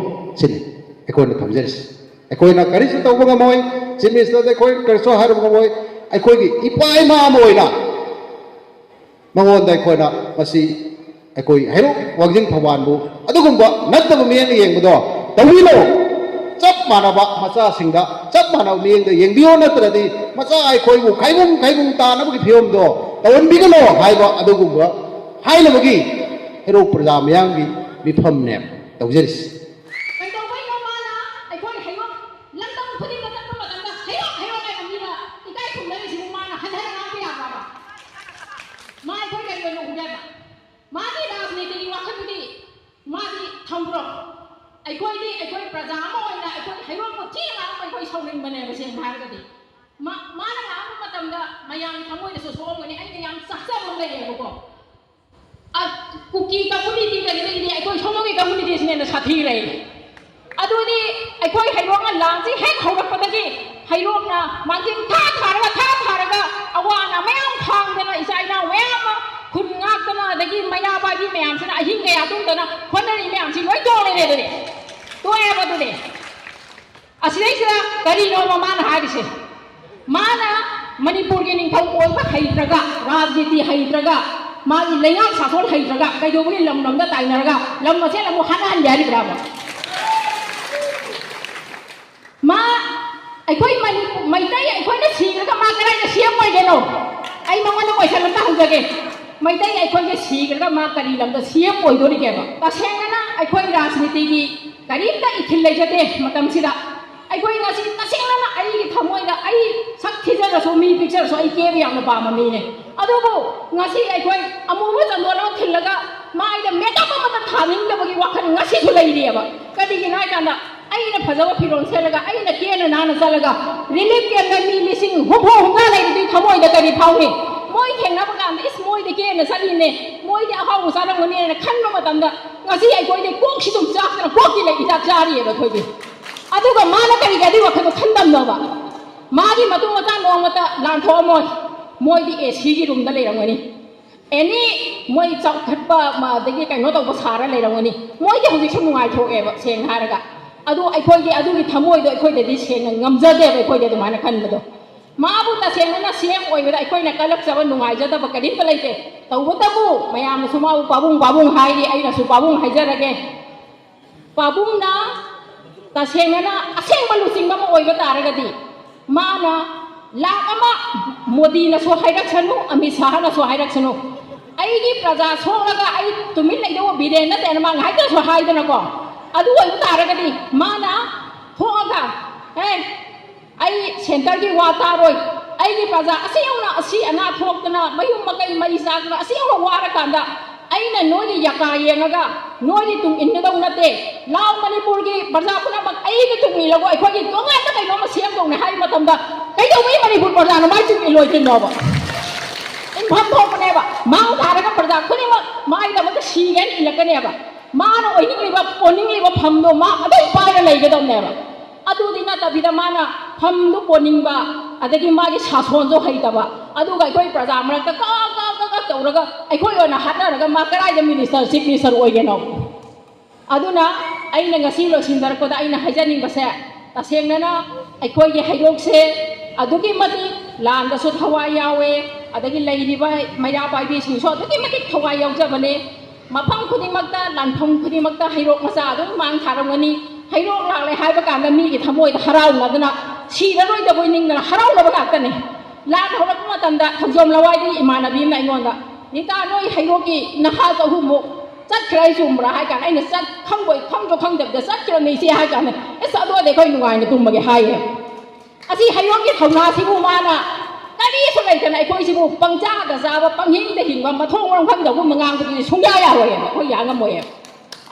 ꯁꯤꯅꯤ ꯑꯩꯈꯣꯏꯅ ꯊꯝꯖꯔꯤꯁꯤ꯫ ꯑꯩꯈꯣꯏꯅ ꯀꯔꯤꯁꯨ ꯇꯧꯕ ꯉꯝꯃꯣꯏ꯫ ꯆꯤꯐ ꯃꯤꯅꯤꯁꯇꯔꯗ ꯑꯩꯈꯣꯏ ꯀꯔꯤꯁꯨ ꯍꯥꯏꯔꯨꯕ ꯉꯝꯃꯣꯏ꯫ ꯑꯩꯈꯣꯏꯒꯤ ꯏꯄꯥ ꯏꯃꯥ ꯑꯃ ꯑꯣꯏꯅ ꯃꯉꯣꯟꯗ ꯑꯩꯈꯣꯏꯅ ꯃꯁꯤ, ꯑꯩꯈꯣꯏ ꯍꯩꯔꯣꯛ ꯋꯥꯡꯖꯤꯡ ꯊꯧꯕꯥꯜꯕꯨ ꯑꯗꯨꯒꯨꯝꯕ ꯅꯠꯇꯕ ꯃꯤꯠꯌꯦꯡꯗ ꯌꯦꯡꯕꯗꯣ ꯇꯧꯕꯤꯅꯣ꯫ ꯆꯞ ꯃꯥꯟꯅꯕ ꯃꯆꯥꯁꯤꯡꯗ ꯆꯞ ꯃꯥꯟꯅꯕ ꯃꯤꯠꯌꯦꯡꯗ ꯌꯦꯡꯕꯤꯌꯣ, ꯅꯠꯇ꯭ꯔꯗꯤ ꯃꯆꯥ ꯑꯩꯈꯣꯏꯕꯨ ꯈꯥꯏꯕꯨꯡ ꯈꯥꯏꯕꯨꯡ ꯇꯥꯅꯕꯒꯤ ꯐꯤꯕꯝꯗꯣ ꯇꯧꯍꯟꯕꯤꯒꯅꯣ ꯍꯥꯏꯕ ꯑꯗꯨꯒꯨꯝꯕ ꯍꯥꯏꯅꯕꯒꯤ ꯍꯩꯔꯣꯛ ꯄ꯭ꯔꯖꯥ ꯃꯤꯌꯥꯝꯒꯤ ꯃꯤꯐꯝꯅꯦ ꯇꯧꯖꯔꯤꯁꯤ꯫ ꯀꯩꯗꯧꯕꯩꯅꯣ ꯃꯥꯅ ꯑꯩꯈꯣꯏ ꯍꯩꯔꯣꯛ ꯂꯝꯗꯝ ꯈꯨꯗꯤꯡꯗ ꯆꯠꯄ ꯃꯇꯝꯗ ꯍꯩꯔꯣꯛ, ꯍꯩꯔꯣꯛ ꯍꯥꯏꯅ ꯃꯤꯅ ꯏꯀꯥꯏ ꯈꯨꯝꯅꯔꯤꯁꯤꯕꯨ ꯃꯥꯅ ꯍꯟꯊꯅ ꯉꯥꯡꯕ ꯌꯥꯕ꯭ꯔꯕ? ꯃꯥ ꯑꯩꯈꯣꯏ ꯀꯔꯤ ꯑꯣꯏꯅ ꯎꯒꯦꯕ? ꯃꯥꯒꯤ ꯔꯥꯖꯅꯤꯇꯤꯒꯤ ꯋꯥꯈꯜꯗꯨꯗꯤ ꯃꯥꯗꯤ ꯊꯝꯈ꯭ꯔꯣ꯫ ꯑꯩꯈꯣꯏꯗꯤ ꯑꯩꯈꯣꯏ ꯄ꯭ꯔꯖꯥ ꯑꯃ ꯑꯣꯏꯅ ꯑꯩꯈꯣꯏ ꯍꯩꯔꯣꯛꯄꯨ ꯊꯤꯅ ꯉꯥꯡꯕ ꯑꯩꯈꯣꯏ ꯁꯥꯎꯅꯤꯡꯕꯅꯦꯕ, ꯁꯦꯡꯅ ꯍꯥꯏꯔꯒꯗꯤ꯫ ꯃꯥ-, ꯃꯥꯅ ꯉꯥꯡꯕ ꯃꯇꯝꯗ ꯃꯌꯥꯝꯒꯤ ꯊꯃꯣꯏꯗꯁꯨ ꯁꯣꯛꯑꯝꯒꯅꯤ꯫ ꯑꯩꯅ ꯌꯥꯝ ꯆꯥꯛꯆꯕ ꯑꯃ ꯂꯩꯌꯦꯕꯀꯣ꯫ ꯑ, ꯀꯨꯀꯤ ꯀꯝꯃꯨꯅꯤꯇꯤ ꯀꯔꯤꯗꯒꯤꯗꯤ ꯑꯩꯈꯣꯏ ꯁꯣꯝꯂꯣꯝꯒꯤ ꯀꯝꯃꯨꯅꯤꯇꯤꯁꯤꯅ ꯍꯦꯟꯅ ꯁꯥꯊꯤꯔꯦ꯫ ꯑꯗꯨꯗꯤ ꯑꯩꯈꯣꯏ ꯍꯩꯔꯣꯛꯅ ꯂꯥꯟꯁꯤ ꯍꯦꯛ ꯍꯧꯔꯛꯄꯗꯒꯤ ꯍꯩꯔꯣꯛꯅ ꯃꯥꯡꯖꯤꯟ ꯊꯥ ꯊꯥꯔꯒ, ꯊꯥ ꯊꯥꯔꯒ ꯑꯋꯥ ꯑꯅꯥ ꯃꯌꯥꯝ ꯈꯥꯡꯗꯅ, ꯏꯆꯥ ꯏꯅꯥꯎ ꯃꯌꯥꯝ ꯑꯃ ꯈꯨꯟ ꯉꯥꯛꯇꯅ, ꯑꯗꯒꯤ ꯃꯩꯔꯥ ꯄꯥꯏꯕꯤ ꯃꯌꯥꯝꯁꯤꯅ ꯑꯍꯤꯡ ꯀꯌꯥ ꯇꯨꯝꯗꯅ ꯍꯣꯠꯅꯔꯤ ꯃꯌꯥꯝꯁꯤ ꯂꯣꯏ ꯇꯣꯛꯑꯦꯅꯦ꯫ ꯑꯗꯨꯗꯤ ꯇꯣꯛꯑꯦꯕ꯫ ꯑꯗꯨꯗꯤ ꯑꯁꯤꯗꯩꯁꯤꯗ ꯀꯔꯤꯅꯣꯕ ꯃꯥꯅ ꯍꯥꯏꯔꯤꯁꯦ? ꯃꯥꯅ ꯃꯅꯤꯄꯨꯔꯒꯤ ꯅꯤꯡꯊꯧ ꯑꯣꯏꯕ ꯍꯩꯇ꯭ꯔꯒ, ꯔꯥꯖꯅꯤꯇꯤ ꯍꯩꯇ꯭ꯔꯒ, ꯃꯥꯒꯤ ꯂꯩꯉꯥꯛ ꯁꯥꯁꯣꯟ ꯍꯩꯇ꯭ꯔꯒ ꯀꯩꯗꯧꯕꯒꯤ ꯂꯝ ꯂꯝꯗ ꯇꯥꯏꯅꯔꯒ ꯂꯝ ꯃꯁꯦꯟ ꯑꯃꯨꯛ ꯍꯥꯠꯅꯍꯟꯒꯦ ꯍꯥꯏꯔꯤꯕ꯭ꯔꯥꯕ? ꯃꯥ ꯑꯩꯈꯣꯏ ꯃꯅꯤꯄꯨꯔ, ꯃꯩꯇꯩ ꯑꯩꯈꯣꯏꯅ ꯁꯤꯈ꯭ꯔꯒ ꯃꯥ ꯀꯗꯥꯏꯗ ꯁꯤ ꯑꯦꯝ ꯑꯣꯏꯒꯦꯅꯣ? ꯑꯩ ꯃꯉꯣꯟꯗ ꯀꯣꯏꯁꯟ ꯑꯝꯇ ꯍꯪꯖꯒꯦ꯫ ꯃꯩꯇꯩ ꯑꯩꯈꯣꯏꯅ ꯁꯤꯈ꯭ꯔꯒ ꯃꯥ ꯀꯔꯤ ꯂꯝꯗ ꯁꯤ ꯑꯦꯝ ꯑꯣꯏꯗꯣꯔꯤꯒꯦꯕ? ꯇꯁꯦꯡꯅꯅ ꯑꯩꯈꯣꯏ ꯔꯥꯖꯅꯤꯇꯤꯒꯤ ꯀꯔꯤꯝꯇ ꯏꯊꯤꯜ ꯂꯩꯖꯗꯦ ꯃꯇꯝꯁꯤꯗ꯫ ꯑꯩꯈꯣꯏ ꯉꯁꯤ ꯇꯁꯦꯡꯅ ꯑꯩꯒꯤ ꯊꯃꯣꯏꯗ ꯑꯩ ꯁꯛ ꯊꯤꯖꯔꯁꯨ, ꯃꯤ ꯄꯤꯛꯆꯔꯁꯨ, ꯑꯩ ꯀꯦꯕ ꯌꯥꯝꯅ ꯄꯥꯝꯕ ꯃꯤꯅꯦ꯫ ꯑꯗꯨꯕꯨ ꯉꯁꯤ ꯑꯩꯈꯣꯏ ꯑꯃꯨꯕ ꯆꯟꯗꯣꯟ ꯑꯃ ꯊꯤꯜꯂꯒ ꯃꯥꯏꯗ ꯃꯦꯀꯞ ꯑꯃꯠꯇ ꯊꯥꯅꯤꯡꯗꯕꯒꯤ ꯋꯥꯈꯜ ꯉꯁꯤꯁꯨ ꯂꯩꯔꯤꯑꯕ꯫ ꯀꯔꯤꯒꯤꯅꯣ ꯍꯥꯏꯀꯥꯟꯗ, ꯑꯩꯅ ꯐꯖꯕ ꯐꯤꯔꯣꯜ ꯁꯦꯠꯂꯒ, ꯑꯩꯅ ꯀꯦꯅ ꯅꯥꯟꯅ ꯆꯠꯂꯒ ꯔꯤꯂꯤꯐ ꯀꯦꯝꯗ ꯃꯤ ꯂꯤꯁꯤꯡ ꯍꯨꯝꯐꯨ ꯍꯨꯝꯗ꯭ꯔꯥ ꯂꯩꯔꯤꯗꯨꯒꯤ ꯊꯃꯣꯏꯗ ꯀꯔꯤ ꯐꯥꯎꯏ? ꯃꯣꯏ ꯊꯦꯡꯅꯕ ꯀꯥꯟꯗ, "ꯏꯁ, ꯃꯣꯏꯗꯤ ꯀꯦꯅ ꯆꯠꯂꯤꯅꯦ, ꯃꯣꯏꯗꯤ ꯑꯍꯥꯎꯕ ꯆꯥꯔꯝꯒꯅꯤꯅ" ꯈꯟꯕ ꯃꯇꯝꯗ, ꯉꯁꯤ ꯑꯩꯈꯣꯏꯗꯤ ꯀꯣꯛꯁꯤ ꯑꯗꯨꯝ ꯆꯥꯛꯇꯅ ꯀꯣꯛꯀꯤ ꯂꯩ ꯍꯤꯗꯥꯛ ꯆꯥꯔꯤꯑꯕ ꯑꯩꯈꯣꯏꯗꯤ꯫ ꯑꯗꯨꯒ ꯃꯥꯅ ꯀꯔꯤꯒꯤ ꯑꯗꯨꯒꯤ ꯋꯥꯈꯜꯗꯣ ꯈꯟꯗꯝꯅꯣꯕ? ꯃꯥꯒꯤ ꯃꯇꯨꯡ ꯃꯆꯥ ꯅꯣꯡꯃꯇ ꯂꯥꯟꯊꯣꯛꯑꯝꯃꯣꯏ꯫ ꯃꯣꯏꯗꯤ ꯑꯦ ꯁꯤꯒꯤ ꯔꯨꯝꯗ ꯂꯩꯔꯝꯒꯅꯤ꯫ ꯑꯦꯅꯤ ꯃꯣꯏ ꯆꯥꯎꯈꯠꯄ, ꯃ-, ꯑꯗꯒꯤ ꯀꯩꯅꯣ ꯇꯧꯕ ꯁꯥꯔ ꯂꯩꯔꯝꯒꯅꯤ꯫ ꯃꯣꯏꯗꯤ ꯍꯧꯖꯤꯛꯁꯨ ꯅꯨꯡꯉꯥꯏꯊꯣꯛꯑꯦꯕ, ꯁꯦꯡꯅ ꯍꯥꯏꯔꯒ꯫ ꯑꯗꯣ ꯑꯩꯈꯣꯏꯗꯤ ꯑꯗꯨꯒꯤ ꯊꯃꯣꯏꯗꯣ ꯑꯩꯈꯣꯏꯗꯗꯤ ꯁꯦꯡꯅ ꯉꯝꯖꯗꯦꯕ, ꯑꯩꯈꯣꯏꯗꯤ ꯑꯗꯨꯃꯥꯏꯅ ꯈꯟꯕꯗꯣ꯫ ꯃꯥꯕꯨ ꯇꯁꯦꯡꯅꯅ ꯁꯤ ꯑꯦꯝ ꯑꯣꯏꯕꯗ ꯑꯩꯈꯣꯏꯅ ꯀꯜꯂꯛꯆꯕ, ꯅꯨꯡꯉꯥꯏꯖꯗꯕ ꯀꯔꯤꯝꯇ ꯂꯩꯇꯦ꯫ ꯇꯧꯕꯇꯕꯨ ꯃꯌꯥꯝꯅꯁꯨ ꯃꯥꯕꯨ ꯄꯥꯕꯨꯡ ꯄꯥꯕꯨꯡ ꯍꯥꯏꯔꯤ, ꯑꯩꯅꯁꯨ ꯄꯥꯕꯨꯡ ꯍꯥꯏꯖꯔꯒꯦ꯫ ꯄꯥꯕꯨꯡꯅ ꯇꯁꯦꯡꯅꯅ ꯑꯁꯦꯡꯕ ꯂꯨꯆꯤꯡꯕ ꯑꯃ ꯑꯣꯏꯕ ꯇꯥꯔꯒꯗꯤ, ꯃꯥꯅ ꯂꯥꯛ ꯑꯃ ꯃꯣꯗꯤꯅꯁꯨ ꯍꯥꯏꯔꯛꯁꯅꯨ, ꯑꯃꯤꯠ ꯁꯥꯍꯅꯁꯨ ꯍꯥꯏꯔꯛꯁꯅꯨ, "ꯑꯩꯒꯤ ꯄ꯭ꯔꯖꯥ ꯁꯣꯛꯂꯒ ꯑꯩ ꯇꯨꯃꯤꯟ ꯂꯩꯗꯧꯕ ꯕꯤꯔꯦꯟ ꯅꯠꯇꯦꯅ" ꯃꯥ ꯉꯥꯏꯍꯥꯛꯇꯁꯨ ꯍꯥꯏꯗꯅꯀꯣ꯫ ꯑꯗꯨ ꯑꯣꯏꯕ ꯇꯥꯔꯒꯗꯤ ꯃꯥꯅ ꯊꯣꯛꯑꯒ, "ꯑꯦ, ꯑꯩ ꯁꯦꯟꯇꯔꯒꯤ ꯋꯥ ꯇꯥꯔꯣꯏ, ꯑꯩꯒꯤ ꯄ꯭ꯔꯖꯥ ꯑꯁꯤ ꯌꯧꯅ ꯑꯁꯤ ꯑꯅꯥ ꯊꯣꯛꯇꯅ, ꯃꯌꯨꯝ ꯃꯀꯩ ꯃꯩ ꯆꯥꯛꯇꯅ, ꯑꯁꯤ ꯌꯧꯅ ꯋꯥꯔꯀꯥꯟꯗ ꯑꯩꯅ ꯅꯣꯏꯒꯤ ꯌꯥꯀꯥ ꯌꯦꯡꯉꯒ ꯅꯣꯏꯒꯤ ꯇꯨꯡ ꯏꯟꯒꯗꯧ ꯅꯠꯇꯦ꯫ ꯂꯥꯎ, ꯃꯅꯤꯄꯨꯔꯒꯤ ꯄ꯭ꯔꯖꯥ ꯄꯨꯝꯅꯃꯛ ꯑꯩꯒꯤ ꯇꯨꯡ ꯏꯜꯂꯒ ꯑꯩꯈꯣꯏꯒꯤ ꯇꯣꯉꯥꯟꯕ ꯀꯩꯅꯣꯝꯃ ꯁꯦꯝꯗꯧꯅꯦ" ꯍꯥꯏꯕ ꯃꯇꯝꯗ, ꯀꯩꯗꯧꯕꯒꯤ ꯃꯅꯤꯄꯨꯔ ꯄ꯭ꯔꯖꯥꯅ ꯃꯥꯏ ꯇꯨꯡ ꯏꯜꯂꯣꯏꯗꯣꯏꯅꯣꯕ? ꯏꯟꯐꯝ ꯊꯣꯛꯄꯅꯦꯕ꯫ ꯃꯥꯡ ꯊꯥꯔꯒ ꯄ꯭ꯔꯖꯥ ꯈꯨꯗꯤꯡꯃꯛ ꯃꯥꯒꯤꯗꯃꯛꯇ ꯁꯤꯒꯦꯅ ꯏꯜꯂꯛꯀꯅꯦꯕ꯫ ꯃꯥꯅ ꯑꯣꯏꯅꯤꯡꯂꯤꯕ, ꯄꯣꯟꯅꯤꯡꯂꯤꯕ ꯐꯝꯗꯣ ꯃꯥ ꯑꯗꯨꯝ ꯄꯥꯏꯔ ꯂꯩꯒꯗꯧꯅꯦꯕ꯫ ꯑꯗꯨꯗꯤ ꯅꯠꯇꯕꯤꯗ, ꯃꯥꯅ ꯐꯝꯗꯨ ꯄꯣꯟꯅꯤꯡꯕ, ꯑꯗꯒꯤ ꯃꯥꯒꯤ ꯁꯥꯁꯣꯟꯁꯨ ꯍꯩꯇꯕ, ꯑꯗꯨꯒ ꯑꯩꯈꯣꯏ ꯄ꯭ꯔꯖꯥ ꯃꯔꯛꯇ ꯀ, ꯀ, ꯀ, ꯀ ꯇꯧꯔꯒ ꯑꯩꯈꯣꯏ ꯑꯣꯏꯅ ꯍꯥꯠꯅꯔꯒ ꯃꯥ ꯀꯗꯥꯏꯗ ꯃꯤꯅꯤꯁꯇꯔ, ꯆꯤꯐ ꯃꯤꯅꯤꯁꯇꯔ ꯑꯣꯏꯒꯦꯅꯣ? ꯑꯗꯨꯅ ꯑꯩꯅ ꯉꯁꯤ ꯂꯣꯏꯁꯤꯟꯖꯔꯛꯄꯗ ꯑꯩꯅ ꯍꯥꯏꯖꯅꯤꯡꯕꯁꯦ, ꯇꯁꯦꯡꯅꯅ ꯑꯩꯈꯣꯏꯒꯤ ꯍꯩꯔꯣꯛꯁꯦ ꯑꯗꯨꯛꯀꯤ ꯃꯇꯤꯛ ꯂꯥꯟꯗꯁꯨ ꯊꯋꯥꯏ ꯌꯥꯎꯋꯦ, ꯑꯗꯒꯤ ꯂꯩꯔꯤꯕ ꯃꯩꯔꯥ ꯄꯥꯏꯕꯤꯁꯤꯡꯁꯨ ꯑꯗꯨꯛꯀꯤ ꯃꯇꯤꯛ ꯊꯋꯥꯏ ꯌꯥꯎꯖꯕꯅꯦ꯫ ꯃꯐꯝ ꯈꯨꯗꯤꯡꯃꯛꯇ, ꯂꯥꯟꯐꯝ ꯈꯨꯗꯤꯡꯃꯛꯇ ꯍꯩꯔꯣꯛ ꯃꯆꯥ ꯑꯗꯨꯝ ꯃꯥꯡ ꯊꯥꯔꯝꯒꯅꯤ꯫ ꯍꯩꯔꯣꯛ ꯂꯥꯛꯂꯦ ꯍꯥꯏꯕ ꯀꯥꯟꯗ ꯃꯤꯒꯤ ꯊꯃꯣꯏꯗ ꯍꯔꯥꯎꯅꯗꯅ, ꯁꯤꯔꯔꯣꯏꯗꯕꯣꯏ ꯅꯤꯡꯗꯅ ꯍꯔꯥꯎꯅꯕ ꯉꯥꯛꯇꯅꯤ꯫ ꯂꯥꯟ ꯍꯧꯔꯛꯄ ꯃꯇꯝꯗ ꯈꯣꯡꯖꯣꯝ ꯂꯋꯥꯏꯗꯒꯤ ꯏꯃꯥꯟꯅꯕꯤ ꯑꯃꯅ ꯑꯩꯉꯣꯟꯗ, "ꯅꯤꯇꯥ, ꯅꯣꯏ ꯍꯩꯔꯣꯛꯀꯤ ꯅꯍꯥ ꯆꯍꯨꯝꯃꯨꯛ ꯆꯠꯈ꯭ꯔꯦ꯫ ꯑꯩ ꯆꯨꯝꯕ꯭ꯔꯥ ꯍꯥꯏ ꯀꯥꯟꯗ, ꯑꯩꯅ ꯆꯠ ꯈꯪꯕꯣꯏ ꯈꯪꯁꯨ ꯈꯪꯗꯕꯤꯗ ꯆꯠꯈ꯭ꯔꯕꯅꯤ ꯏꯆꯦ ꯍꯥꯏ ꯀꯥꯟꯗ, ꯑꯁ, ꯑꯗꯨ ꯑꯣꯏꯔꯗꯤ ꯑꯩꯈꯣꯏ ꯅꯨꯡꯉꯥꯏꯅ ꯇꯨꯝꯃꯒꯦ ꯍꯥꯏꯌꯦ꯫ ꯑꯁꯤ ꯍꯩꯔꯣꯛꯀꯤ ꯊꯧꯅꯥꯁꯤꯕꯨ ꯃꯥꯅ ꯀꯔꯤꯁꯨ ꯂꯩꯇꯅ ꯑꯩꯈꯣꯏꯁꯤꯕꯨ ꯄꯪꯆꯥꯗ ꯆꯥꯕ, ꯄꯪꯍꯤꯡꯗ ꯍꯤꯡꯕ, ꯃꯊꯣꯡ ꯃꯔꯝ ꯈꯪꯗꯕꯒꯨꯝꯕ ꯉꯥꯡꯕꯗꯨꯗꯤ ꯁꯨꯡꯌꯥ ꯌꯥꯔꯣꯏꯑꯕ, ꯑꯩꯈꯣꯏ ꯌꯥ ꯉꯝꯃꯣꯏꯑꯕ꯫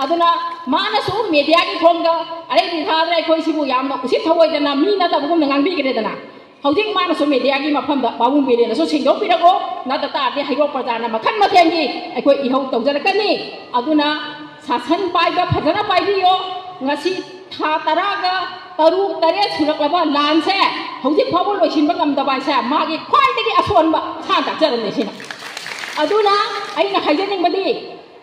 ꯑꯗꯨꯅ ꯃꯥꯅꯁꯨ ꯃꯦꯗꯤꯌꯥꯒꯤ ꯊꯣꯡꯗ ꯑꯔꯩꯕꯤ ꯊꯥꯗꯅ ꯑꯩꯈꯣꯏꯁꯤꯕꯨ ꯌꯥꯝꯅ ꯎꯁꯤꯠ ꯊꯑꯣꯏꯗꯅ ꯃꯤ ꯅꯠꯇꯕꯒꯨꯝꯅ ꯉꯥꯡꯕꯤꯈ꯭ꯔꯦꯗꯅ, ꯍꯧꯖꯤꯛ ꯃꯥꯅꯁꯨ ꯃꯦꯗꯤꯌꯥꯒꯤ ꯃꯐꯝꯗ ꯄꯥꯕꯨꯡ ꯕꯤꯔꯦꯟꯅꯁꯨ ꯁꯦꯡꯗꯣꯛꯄꯤꯔꯛꯑꯣ, ꯅꯠꯇ ꯇꯥꯔꯗꯤ ꯍꯩꯔꯣꯛ ꯄ꯭ꯔꯖꯥꯅ ꯃꯈꯜ ꯃꯊꯦꯜꯒꯤ ꯑꯩꯈꯣꯏ ꯏꯍꯧ ꯇꯧꯖꯔꯛꯀꯅꯤ꯫ ꯑꯗꯨꯅ ꯁꯥꯁꯟ ꯄꯥꯏꯕ ꯐꯖꯅ ꯄꯥꯏꯕꯤꯌꯣ꯫ ꯉꯁꯤ ꯊꯥ ꯇꯔꯥꯒ ꯇꯔꯨꯛ ꯇꯔꯦꯠ ꯁꯨꯔꯛꯂꯕ ꯂꯥꯟꯁꯦ ꯍꯧꯖꯤꯛ ꯐꯥꯎꯕ ꯂꯣꯏꯁꯤꯟꯕ ꯉꯝꯗꯕ ꯍꯥꯏꯁꯦ ꯃꯥꯒꯤ ꯈ꯭ꯋꯥꯏꯗꯒꯤ ꯑꯁꯣꯟꯕ ꯁꯥ ꯇꯥꯛꯆꯔꯝꯃꯦ ꯁꯤꯅ꯫ ꯑꯗꯨꯅ ꯑꯩꯅ ꯍꯥꯏꯖꯅꯤꯡꯕꯗꯤ,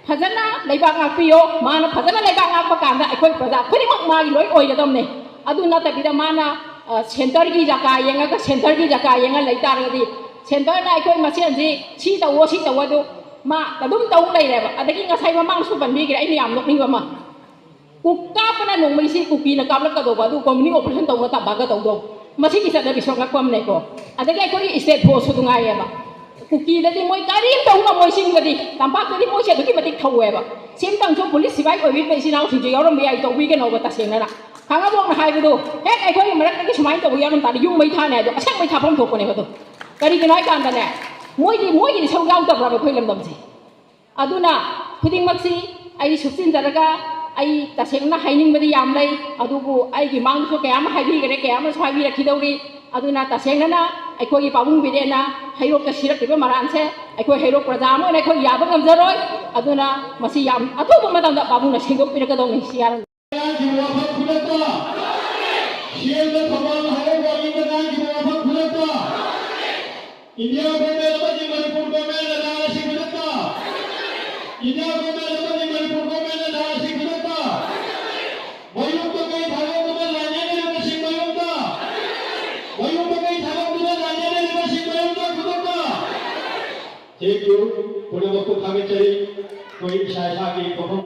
ꯐꯖꯅ ꯂꯩꯕꯥꯛ ꯉꯥꯛꯄꯤꯌꯣ꯫ ꯃꯥꯅ ꯐꯖꯅ ꯂꯩꯕꯥꯛ ꯉꯥꯛꯄ ꯀꯥꯟꯗ ꯑꯩꯈꯣꯏ ꯄ꯭ꯔꯖꯥ ꯈꯨꯗꯤꯡꯃꯛ ꯃꯥꯒꯤ ꯂꯣꯏ ꯑꯣꯏꯒꯗꯕꯅꯦ꯫ ꯑꯗꯨ ꯅꯠꯇꯕꯤꯗ ꯃꯥꯅ, ꯑ, ꯁꯦꯟꯇꯔꯒꯤ ꯖꯒꯥ ꯌꯦꯡꯉꯒ, ꯁꯦꯟꯇꯔꯒꯤ ꯖꯒꯥ ꯌꯦꯡꯉ ꯂꯩ ꯇꯥꯔꯒꯗꯤ, ꯁꯦꯟꯇꯔꯅ ꯑꯩꯈꯣꯏ ꯃꯁꯦꯟꯁꯤ ꯁꯤ ꯇꯧꯋꯣ, ꯁꯤ ꯇꯧꯋꯣ ꯑꯗꯨ ꯃꯥ ꯑꯗꯨꯝ ꯇꯧ ꯂꯩꯔꯦꯕ꯫ ꯑꯗꯒꯤ ꯉꯁꯥꯏ ꯃꯃꯥꯡꯁꯨ ꯄꯟꯕꯤꯈ꯭ꯔꯦ, ꯑꯩꯅ ꯌꯥꯝ ꯅꯣꯛꯅꯤꯡꯕ ꯑꯃ, ꯀꯨꯛ ꯀꯥꯞꯄꯅ ꯅꯣꯡꯃꯩꯁꯤ ꯀꯨꯀꯤꯅ ꯀꯥꯞꯂꯛꯀꯗꯧꯕ, ꯑꯗꯨ ꯀꯣꯃꯨꯅꯤ ꯑꯣꯄꯔꯦꯁꯟ ꯇꯧꯅ ꯇꯝꯄꯥꯛꯀ ꯇꯧꯗꯧ꯫ ꯃꯁꯤꯒꯤ ꯆꯠꯅꯕꯤꯁꯨ ꯑꯉꯛꯄ ꯑꯃꯅꯦꯀꯣ꯫ ꯑꯗꯒꯤ ꯑꯩꯈꯣꯏꯒꯤ ꯁ꯭ꯇꯦꯠ ꯐꯣꯔꯁꯁꯨ ꯑꯗꯨ ꯉꯥꯏꯌꯦꯕ꯫ ꯀꯨꯀꯤꯗꯗꯤ ꯃꯣꯏ ꯀꯔꯤꯝ ꯇꯧ ꯉꯝꯃꯣꯏ ꯆꯤꯡꯗꯗꯤ, ꯇꯝꯄꯥꯛꯇꯗꯤ ꯃꯣꯏꯁꯦ ꯑꯗꯨꯛꯀꯤ ꯃꯇꯤꯛ ꯊꯧꯋꯦꯕ꯫ ꯁꯤꯝꯇꯪꯁꯨ ꯄꯨꯂꯤꯁ ꯁꯤꯐꯥꯏ ꯑꯣꯏꯕꯤꯕ ꯏꯆꯤꯟ ꯏꯅꯥꯎꯁꯤꯡꯁꯨ ꯌꯥꯎꯔꯝꯕ ꯌꯥꯏ, ꯇꯧꯕꯤꯒꯅꯣꯕ ꯇꯁꯦꯡꯅꯅ꯫ ꯈꯥꯡꯉꯕꯣꯛꯅ ꯍꯥꯏꯕꯗꯣ, ꯍꯦꯛ ꯑꯩꯈꯣꯏꯒꯤ ꯃꯔꯛꯇꯒꯤ ꯁꯨꯃꯥꯏꯅ ꯇꯧꯕ ꯌꯥꯎꯔꯝ ꯇꯥꯔꯗꯤ ꯌꯨꯝ ꯃꯩ ꯊꯥꯅꯤ ꯍꯥꯏꯗꯣ ꯑꯁꯦꯡꯕꯩ ꯊꯥꯐꯝ ꯊꯣꯛꯄꯅꯦꯕ ꯑꯗꯣ꯫ ꯀꯔꯤꯒꯤꯅꯣ ꯍꯥꯏ ꯀꯥꯟꯗꯅꯦ, ꯃꯣꯏꯗꯤ, ꯃꯣꯏꯒꯤꯗꯤ ꯁꯔꯨꯛ ꯌꯥꯎꯗꯕ꯭ꯔꯕ ꯑꯩꯈꯣꯏ ꯂꯝꯗꯝꯁꯦ? ꯑꯗꯨꯅ ꯈꯨꯗꯤꯡꯃꯛꯁꯤ ꯑꯩ ꯁꯨꯞꯆꯤꯟꯖꯔꯒ, ꯑꯩ ꯇꯁꯦꯡꯅ ꯍꯥꯏꯅꯤꯡꯕꯗꯤ ꯌꯥꯝ ꯂꯩ, ꯑꯗꯨꯕꯨ ꯑꯩꯒꯤ ꯃꯥꯡꯗꯁꯨ ꯀꯌꯥ ꯑꯃ ꯍꯥꯏꯕꯤꯈꯔꯦ, ꯀꯌꯥ ꯑꯃꯁꯨ ꯍꯥꯏꯕꯤꯔꯛꯈꯤꯗꯧꯔꯤ꯫ ꯑꯗꯨꯅ ꯇꯁꯦꯡꯅꯅ ꯑꯩꯈꯣꯏꯒꯤ ꯄꯥꯕꯨꯡ ꯕꯤꯔꯦꯟꯅ ꯍꯩꯔꯣꯛꯇ ꯁꯤꯔꯛꯂꯤꯕ ꯃꯔꯥꯟꯁꯦ ꯑꯩꯈꯣꯏ ꯍꯩꯔꯣꯛ ꯄ꯭ꯔꯖꯥ ꯑꯃ ꯑꯣꯏꯅ ꯑꯩꯈꯣꯏ ꯌꯥꯕ ꯉꯝꯖꯔꯣꯏ꯫ ꯑꯗꯨꯅ ꯃꯁꯤ ꯌꯥꯝ ꯑꯊꯨꯕ ꯃꯇꯝꯗ ꯄꯥꯕꯨꯡꯅ ꯁꯦꯡꯗꯣꯛꯄꯤꯔꯛꯀꯗꯧꯅꯤ꯫ ꯁꯤ ꯌꯥꯔ- ꯉꯥꯡꯈꯤꯕ ꯋꯥꯐꯝ ꯈꯨꯗꯛꯇ, ꯁꯤ ꯑꯦꯝꯅ ꯊꯧꯕꯥꯜ ꯍꯥꯏꯔꯛꯄ ꯋꯥꯔꯤꯗ ꯉꯥꯡꯈꯤꯕ ꯋꯥꯐꯝ ꯈꯨꯗꯛꯇ, ꯏꯟꯗꯤꯌꯥ ꯒꯣꯔꯃꯦꯟ ꯑꯃꯗꯤ ꯃꯅꯤꯄꯨꯔ ꯒꯣꯔꯃꯦꯟꯅ ꯂꯥꯟ ꯑꯁꯤ ꯈꯨꯗꯛꯇ, ꯏꯟꯗꯤꯌꯥ ꯒꯣꯔꯃꯦꯟ ꯑꯃꯗꯤ ꯃꯅꯤꯄꯨꯔ ꯒꯣꯔꯃꯦꯟꯅ ꯂꯥꯟ ꯑꯁꯤ ꯈꯨꯗꯛꯇ, ꯃꯌꯨꯝꯗ ꯀꯩ ꯊꯥꯗꯣꯛꯇꯨꯅ ꯂꯥꯟ ꯌꯦꯡꯅꯔꯤꯕꯁꯤꯡ ꯃꯌꯨꯝꯗ, ꯃꯌꯨꯝꯗ ꯀꯩ ꯊꯥꯗꯣꯛꯇꯨꯅ ꯂꯥꯟ ꯌꯦꯡꯅꯔꯤꯕꯁꯤꯡ ꯃꯌꯨꯝꯗ ꯈꯨꯗꯛꯇ꯫ Thank you. ꯄꯨꯝꯅꯃꯛꯄꯨ ꯊꯥꯒꯠꯆꯔꯤ꯫ ꯑꯩꯈꯣꯏ ꯏꯁꯥ ꯏꯁꯥꯒꯤ ꯊꯣꯛꯐꯝ